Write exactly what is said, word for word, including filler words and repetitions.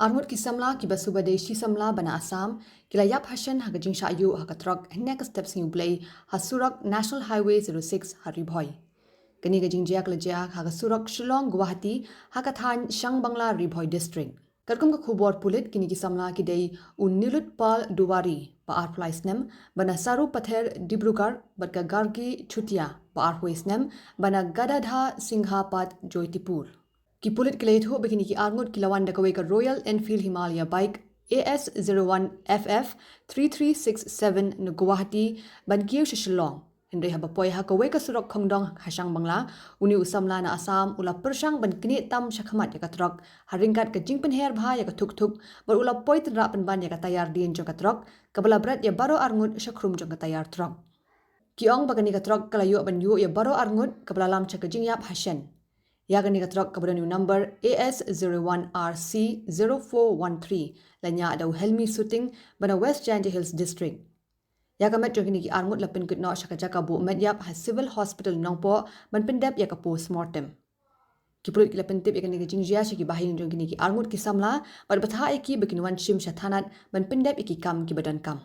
Arngut ki samla kiba suba dei shi samla ba na Assam ki la ïap hashen ha ka jingshah ïuh ha ka trok hynne ka step sngi U Blei ha surok National Highway zero six ha Ri Bhoi. Kane ka jingjia ka la jia ha ka surok Shillong Guwahati ha ka thaiñ Shangbangla, Ri Bhoi District. Katkum ka khubor pulit, kine ki samla ki dei u Nilutpal Duwari ba arphew lai snem ba na Sarupathar, Dibrugarh, bad ka Gargi Chutia ba arphew wei snem ba na Gadadhar Singha Path, Joitipur. Ki pulit ki la ïathuh ba kine ki arngut ki la wan da kawei ka Royal Enfield Himalaya bike A S zero one F F three three six seven na Guwahati ban kiew sha Shillong. Hynrei haba poi ha kawei ka surok khongdong ha Shangbangla, une u samla na Assam u la pyrshang ban knieh tam shakhmat ïa ka trok ha ryngkat ka jingpynher bha ïa ka thuk thuk bad u la poi tynrah pynban ïa ka tayar dien jong ka trok, kaba la bret ïa baroh arngut shakhrum jong ka tayar trok. Ki ong ba kane ka trok ka la ïoh ban ïuh ïa baroh arngut, kaba la lam sha ka jingïap hashen. Ïa kane ka trok kaba don u number A S zero one R C zero four one three la ñiah da u Helmi Suting ba na West Jaintia Hills District. Ïa ka met jong kine ki arngut la pynkit noh sha ka jaka buh met ïap ha Civil Hospital Nongpoh ban pyndep ïa ka post mortem. Ki pulit ki la pyntip ïa kane ka jingjia sha ki bahaïing jong kine ki arngut ki samla bad bthah ïa ki ba kin wan shim sha thanat ban pyndep ïa ki kam kiba donkam.